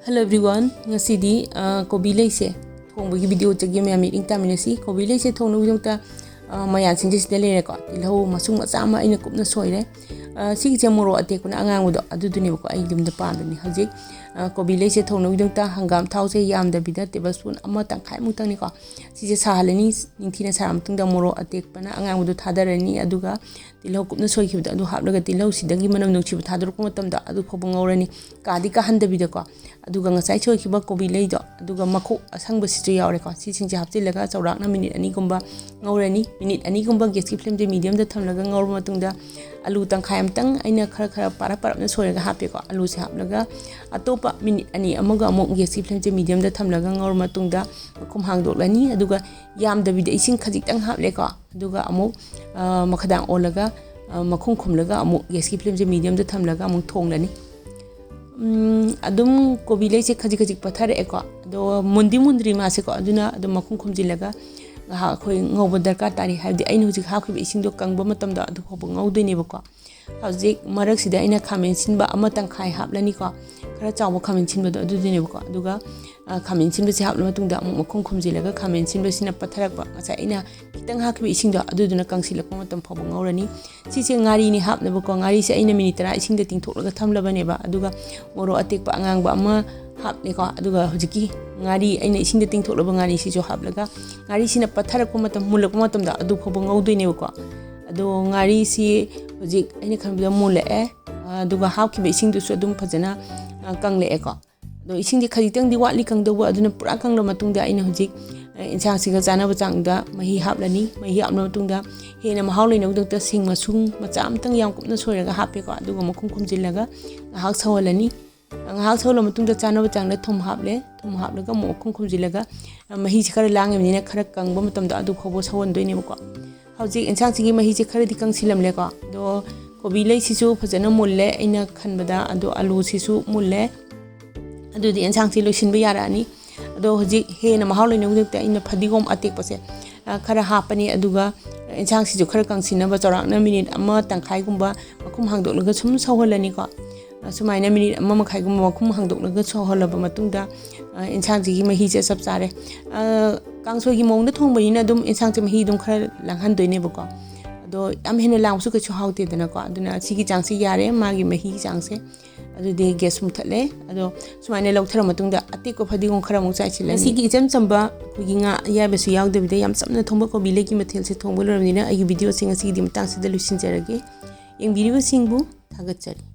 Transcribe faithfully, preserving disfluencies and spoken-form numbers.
Hello everyone, ꯉꯁꯤꯗꯤ ꯑ, ꯀꯣꯕꯤ ꯂꯩꯁꯦ ꯊꯣꯡꯕꯒꯤ ꯚꯤꯗꯤꯑꯣ ꯆꯠꯒꯦ ꯃꯌꯥꯝ ꯃꯤꯠꯌꯦꯡ ꯇꯥꯃꯤꯟꯅꯁꯤ꯫ ꯀꯣꯕꯤ ꯂꯩꯁꯦ ꯊꯣꯡꯅꯕꯒꯤꯗꯃꯛꯇ ꯑ, ꯃꯌꯥꯟꯁꯤꯡꯁꯦ ꯁꯤꯗ ꯂꯩꯔꯦꯀꯣ꯫ ꯇꯤꯜꯍꯧ ꯃꯁꯨꯡ ꯃꯆꯥ ꯑꯃ ꯑꯩꯅ ꯀꯨꯞꯅ ꯁꯣꯏꯔꯦ꯫ ꯑ, ꯁꯤꯒꯤꯁꯦ ꯃꯣꯔꯣꯛ ꯑꯇꯦꯛꯄꯅ ꯑꯉꯥꯡꯕꯗꯣ ꯑꯗꯨꯗꯨꯅꯦꯕꯀꯣ ꯑꯩ ꯌꯨꯝꯗ ꯄꯥꯟꯕꯅꯤ꯫ ꯍꯧꯖꯤꯛ ꯑ, ꯀꯣꯕꯤ ꯂꯩꯁꯦ ꯊꯣꯡꯅꯕꯒꯤꯗꯃꯛꯇ ꯍꯪꯒꯥꯝ ꯊꯥꯎꯁꯦ ꯌꯥꯝꯗꯕꯤꯗ ꯇꯦꯕꯜ ꯁ꯭ꯄꯨꯟ ꯑꯃ ꯇꯪꯈꯥꯏꯃꯨꯛꯇꯪꯅꯤꯀꯣ꯫ ꯁꯤꯁꯦ ꯁꯥꯍꯜꯂꯅꯤ꯫ ꯅꯤꯡꯊꯤꯅ ꯁꯥꯔ ꯃꯇꯨꯡꯗ ꯃꯣꯔꯣꯛ ꯑꯇꯦꯛꯄꯅ ꯑꯉꯥꯡꯕꯗꯣ ꯊꯥꯗꯔꯅꯤ꯫ ꯑꯗꯨꯒ ꯇꯤꯜꯍꯧ ꯀꯨꯞꯅ ꯁꯣꯏꯈꯤꯕꯗꯣ ꯑꯗꯨ ꯍꯥꯞꯂꯒ ꯇꯤꯜꯍꯧꯁꯤꯗꯒꯤ ꯃꯅꯝ ꯅꯨꯡꯁꯤꯕ ꯊꯥꯗꯣꯔꯛꯄ ꯃꯇꯝꯗ ꯑꯗꯨ ꯐꯥꯎꯕ ꯉꯧꯔꯅꯤ꯫ ꯀꯥꯗꯤ ꯀꯥꯍꯟꯗꯕꯤꯗꯀꯣ꯫ ꯑꯗꯨꯒ ꯉꯁꯥꯏ ꯁꯣꯏꯈꯤꯕ ꯀꯣꯕꯤ ꯂꯩꯗꯣ ꯑꯗꯨꯒ ꯃꯈꯣꯛ ꯑꯁꯪꯕꯁꯤꯁꯨ ꯌꯥꯎꯔꯦꯀꯣ꯫ ꯁꯤꯁꯤꯡꯁꯦ ꯍꯥꯞꯆꯤꯜꯂꯒ ꯆꯥꯎꯔꯥꯛꯅ ꯃꯤꯅꯤꯠ ꯑꯅꯤꯒꯨꯝꯕ ꯉꯧꯔꯅꯤ꯫ ꯃꯤꯅꯤꯠ ꯑꯅꯤꯒꯨꯝꯕ ꯒꯦꯁꯀꯤ ꯐ꯭ꯂꯦꯝꯁꯦ ꯃꯤꯗꯤꯌꯝꯗ ꯊꯝꯂꯒ ꯉꯧꯔꯕ ꯃꯇꯨꯡꯗ ꯑꯂꯨ ꯇꯪꯈꯥꯏ ꯑꯃꯇꯪ ꯑꯩꯅ ꯈꯔ ꯈꯔ ꯄꯥꯔꯞ ꯄꯥꯔꯞꯅ ꯁꯣꯏꯔꯒ ꯍꯥꯞꯄꯦꯀꯣ꯫ ꯑꯂꯨꯁꯦ ꯍꯥꯞꯂꯒ ꯑꯇꯣꯞꯄ ꯃꯤꯅꯤꯠ ꯑꯅꯤ ꯑꯃꯒ ꯑꯃꯨꯛ ꯒꯦꯁꯀꯤ ꯐ꯭ꯂꯦꯝꯁꯦ ꯃꯤꯗꯤꯌꯝꯗ ꯊꯝꯂꯒ ꯉꯧꯔ ꯃꯇꯨꯡꯗ ꯃꯈꯨꯝ ꯍꯥꯡꯗꯣꯛꯂꯅꯤ꯫ ꯑꯗꯨꯒ ꯌꯥꯝꯗꯕꯤꯗ ꯏꯁꯤꯡ ꯈꯖꯤꯛꯇꯪ ꯍꯥꯞꯂꯦꯀꯣ꯫ ꯑꯗꯨꯒ ꯑꯃꯨꯛ ꯑ, ꯃꯈꯥꯗꯥꯡ ꯑꯣꯜꯂꯒ ꯑ, ꯃꯈꯨꯝ ꯈꯨꯝꯂꯒ ꯑꯃꯨꯛ ꯒꯦꯁꯀꯤ ꯐ꯭ꯂꯦꯝꯁꯦ ꯃꯤꯗꯤꯌꯝꯗ ꯊꯝꯂꯒ ꯑꯃꯨꯛ ꯊꯣꯡꯂꯅꯤ꯫ ꯎꯝ, ꯑꯗꯨꯝ ꯀꯣꯕꯤ ꯂꯩꯁꯦ ꯈꯖꯤꯛ ꯈꯖꯤꯛ ꯄꯠꯊꯔꯛꯑꯦꯀꯣ꯫ ꯑꯗꯣ ꯃꯨꯟꯗꯤ ꯃꯨꯟꯗ꯭ꯔꯤ ꯃꯥꯁꯦꯀꯣ꯫ ꯑꯗꯨꯅ ꯑꯗꯨꯝ ꯃꯈꯨꯝ ꯈꯨꯝꯖꯤꯜꯂꯒ ꯉꯥꯏꯍꯥꯛ ꯑꯩꯈꯣꯏ ꯉꯧꯕ ꯗꯔꯀꯥꯔ ꯇꯥꯔꯤ꯫ ꯍꯥꯏꯕꯗꯤ ꯑꯩꯅ ꯍꯧꯖꯤꯛ ꯍꯥꯞꯈꯤꯕ ꯏꯁꯤꯡꯗꯣ ꯀꯪꯕ ꯃꯇꯝꯗ ꯑꯗꯨ ꯐꯥꯎꯕ ꯉꯧꯗꯣꯏꯅꯦꯕꯀꯣ꯫ ꯍꯧꯖꯤꯛ ꯃꯔꯛꯁꯤꯗ ꯑꯩꯅ ꯈꯥꯃꯦꯟ ꯁꯤꯟꯕ ꯑꯃ ꯇꯪꯈꯥꯏ ꯍꯥꯞꯂꯅꯤꯀꯣ꯫ ꯈꯔ ꯆꯥꯎꯕ ꯈꯥꯃꯦꯟ ꯁꯤꯟꯕꯗꯣ ꯑꯗꯨꯗꯨꯅꯦꯕꯀꯣ꯫ ꯑꯗꯨꯒ ꯑ, ꯈꯥꯃꯦꯟ ꯁꯤꯟꯕꯁꯦ ꯍꯥꯞꯂ ꯃꯇꯨꯡꯗ ꯑꯃꯨꯛ ꯃꯈꯨꯝ ꯈꯨꯝꯖꯤꯜꯂꯒ ꯈꯥꯃꯦꯟ ꯁꯤꯟꯕꯁꯤꯅ ꯄꯠꯊꯔꯛꯄ, ꯉꯁꯥꯏ ꯑꯩꯅ ꯈꯤꯇꯪ ꯍꯥꯞꯈꯤꯕ ꯏꯁꯤꯡꯗꯣ ꯑꯗꯨꯗꯨꯅ ꯀꯪꯁꯤꯜꯂꯛꯄ ꯃꯇꯝ ꯐꯥꯎꯕ ꯉꯧꯔꯅꯤ꯫ ꯁꯤꯁꯦ ꯉꯥꯔꯤꯅꯤ ꯍꯥꯞꯅꯕꯀꯣ꯫ ꯉꯥꯔꯤꯁꯦ ꯑꯩꯅ ꯃꯤꯅꯤꯠ ꯇꯔꯥ ꯏꯁꯤꯡꯗ ꯇꯤꯡꯊꯣꯛꯂꯒ ꯊꯝꯂꯕꯅꯦꯕ꯫ ꯑꯗꯨꯒ ꯃꯣꯔꯣꯛ ꯑꯇꯦꯛꯄ ꯑꯉꯥꯡꯕ ꯑꯃ ꯍꯥꯞꯂꯦꯀꯣ꯫ ꯑꯗꯨꯒ ꯍꯧꯖꯤꯛꯀꯤ ꯉꯥꯔꯤ, ꯑꯩꯅ ꯏꯁꯤꯡꯗ ꯇꯤꯡꯊꯣꯛꯂꯕ ꯉꯥꯔꯤꯁꯤꯁꯨ ꯍꯥꯞꯂꯒ ꯉꯥꯔꯤꯁꯤꯅ ꯄꯠꯊꯔꯛꯄ ꯃꯇꯝ, ꯃꯨꯜꯂꯛꯄ ꯃꯇꯝꯗ ꯑꯗꯨ ꯐꯥꯎꯕ ꯉꯧꯗꯣꯏꯅꯦꯕꯀꯣ꯫ ꯑꯗꯣ ꯉꯥꯔꯤꯁꯤ ꯍꯧꯖꯤꯛ ꯑꯩꯅ ꯈꯟꯕꯗ ꯃꯨꯜꯂꯛꯑꯦ꯫ ꯑꯗꯨꯒ ꯍꯥꯞꯈꯤꯕ ꯏꯁꯤꯡꯗꯨꯁꯨ ꯑꯗꯨꯝ ꯐꯖꯅ ꯑ, ꯀꯪꯂꯛꯑꯦꯀꯣ꯫ ꯑꯗꯣ ꯏꯁꯤꯡꯗꯤ ꯈꯖꯤꯛꯇꯪꯗꯤ ꯋꯥꯠꯂꯤ ꯀꯪꯗꯧꯕ꯫ ꯑꯗꯨꯅ ꯄꯨꯔꯥ ꯀꯪꯂ ꯃꯇꯨꯡꯗ ꯑꯩꯅ ꯍꯧꯖꯤꯛ, ꯑ, ꯏꯟꯁꯥꯡꯁꯤꯒ ꯆꯥꯅꯕ ꯆꯥꯡꯗ ꯃꯍꯤ ꯍꯥꯞꯂꯅꯤ꯫ ꯃꯍꯤ ꯍꯥꯞꯂ ꯃꯇꯨꯡꯗ ꯍꯦꯟꯅ ꯃꯍꯥꯎ ꯂꯩꯅꯕꯒꯤꯗꯃꯛꯇ ꯁꯤꯡ ꯃꯁꯨꯡ ꯃꯆꯥ ꯑꯃꯇꯪ ꯌꯥꯝ ꯀꯨꯞꯅ ꯁꯣꯏꯔꯒ ꯍꯥꯞꯄꯦꯀꯣ꯫ ꯑꯗꯨꯒ ꯃꯈꯨꯝ ꯈꯨꯝꯖꯤꯜꯂꯒ ꯉꯥꯏꯍꯥꯛ ꯁꯧꯍꯜꯂꯅꯤ꯫ ꯉꯥꯏꯍꯥꯛ ꯁꯧꯍꯜꯂ ꯃꯇꯨꯡꯗ ꯆꯥꯅꯕ ꯆꯥꯡꯗ ꯊꯨꯝ ꯍꯥꯞꯂꯦ꯫ ꯊꯨꯝ ꯍꯥꯞꯂꯒ ꯑꯃꯨꯛ ꯃꯈꯨꯝ ꯈꯨꯝꯖꯤꯜꯂꯒ, ꯑ, ꯃꯍꯤꯁꯦ ꯈꯔ ꯂꯥꯡꯉꯤꯕꯅꯤꯅ ꯈꯔ ꯀꯪꯕ ꯃꯇꯝꯗ ꯑꯗꯨ ꯐꯥꯎꯕ ꯁꯧꯍꯟꯗꯣꯏꯅꯦꯕꯀꯣ꯫ ꯍꯧꯖꯤꯛ ꯏꯟꯁꯥꯡꯁꯤꯒꯤ ꯃꯍꯤꯁꯦ ꯈꯔꯗꯤ ꯀꯪꯁꯤꯜꯂꯝꯂꯦꯀꯣ꯫ ꯑꯗꯣ ꯀꯣꯕꯤ ꯂꯩꯁꯤꯁꯨ ꯐꯖꯅ ꯃꯨꯜꯂꯦ ꯑꯩꯅ ꯈꯟꯕꯗ, ꯑꯗꯣ ꯑꯂꯨꯁꯤꯁꯨ ꯃꯨꯜꯂꯦ꯫ ꯑꯗꯨꯗꯤ ꯏꯟꯁꯥꯡꯁꯤ ꯂꯣꯏꯁꯤꯟꯕ ꯌꯥꯔꯛꯑꯅꯤ꯫ ꯑꯗꯣ ꯍꯧꯖꯤꯛ ꯍꯦꯟꯅ ꯃꯍꯥꯎ ꯂꯩꯅꯕꯒꯤꯗꯃꯛꯇ ꯑꯩꯅ ꯐꯗꯤꯒꯣꯝ ꯑꯇꯦꯛꯄꯁꯦ, ꯑ, ꯈꯔ ꯍꯥꯞꯄꯅꯤ꯫ ꯑꯗꯨꯒ ꯏꯟꯁꯥꯡꯁꯤꯁꯨ ꯈꯔ ꯀꯪꯁꯤꯟꯅꯕ ꯆꯥꯎꯔꯥꯛꯅ ꯃꯤꯅꯤꯠ ꯑꯃ ꯇꯪꯈꯥꯏꯒꯨꯝꯕ ꯃꯈꯨꯝ ꯍꯥꯡꯗꯣꯛꯂꯒ ꯁꯨꯝ ꯁꯧꯍꯜꯂꯅꯤꯀꯣ꯫ ꯑ, ꯁꯨꯃꯥꯏꯅ ꯃꯤꯅꯤꯠ ꯑꯃ ꯃꯈꯥꯏꯒꯨꯝꯕ ꯃꯈꯨꯝ ꯍꯥꯡꯗꯣꯛꯂꯒ ꯁꯧꯍꯜꯂꯕ ꯃꯇꯨꯡꯗ, ꯑ, ꯏꯟꯁꯥꯡꯁꯤꯒꯤ ꯃꯍꯤꯁꯦ ꯆꯞ ꯆꯥꯔꯦ꯫ ꯑ, ꯀꯥꯡꯁꯣꯏꯒꯤ ꯃꯑꯣꯡꯗ ꯊꯣꯡꯕꯅꯤꯅ ꯑꯗꯨꯝ ꯏꯟꯁꯥꯡꯁꯦ ꯃꯍꯤ ꯑꯗꯨꯝ ꯈꯔ ꯂꯥꯡꯍꯟꯗꯣꯏꯅꯦꯕꯀꯣ꯫ ꯑꯗꯣ ꯌꯥꯝ ꯍꯦꯟꯅ ꯂꯥꯡꯕꯁꯨ ꯀꯩꯁꯨ ꯍꯥꯎꯇꯦꯗꯅꯀꯣ꯫ ꯑꯗꯨꯅ ꯁꯤꯒꯤ ꯆꯥꯡꯁꯦ ꯌꯥꯔꯦ, ꯃꯥꯒꯤ ꯃꯍꯤꯒꯤ ꯆꯥꯡꯁꯦ꯫ ꯑꯗꯨꯗꯤ gas ꯃꯨꯊꯠꯂꯦ꯫ ꯑꯗꯣ ꯁꯨꯃꯥꯏꯅ ꯂꯧꯊꯔ ꯃꯇꯨꯡꯗ ꯑꯇꯦꯛꯄ ꯐꯗꯤꯒꯣꯝ ꯈꯔ ꯑꯃꯨꯛ ꯆꯥꯏꯁꯤꯜꯂꯅꯤ꯫ ꯉꯁꯤꯒꯤ ꯏꯆꯝ ꯆꯝꯕ ꯑꯩꯈꯣꯏꯒꯤ ꯉꯥ ꯑꯌꯥꯏꯕꯁꯨ ꯌꯥꯎꯗꯕꯤꯗ ꯌꯥꯝ ꯆꯝꯅ ꯊꯣꯡꯕ ꯀꯣꯕꯤ ꯂꯩꯒꯤ ꯃꯊꯦꯜꯁꯦ ꯊꯣꯡꯕ ꯂꯣꯏꯔꯕꯅꯤꯅ ꯑꯩꯒꯤ videoꯁꯦ ꯉꯁꯤꯒꯤꯗꯤ ꯃꯇꯥꯡꯁꯤꯗ ꯂꯣꯏꯁꯤꯟꯖꯔꯒꯦ꯫ ꯌꯦꯡꯕꯤꯔꯤꯕꯁꯤꯡꯕꯨ ꯊꯥꯒꯠꯆꯔꯤ꯫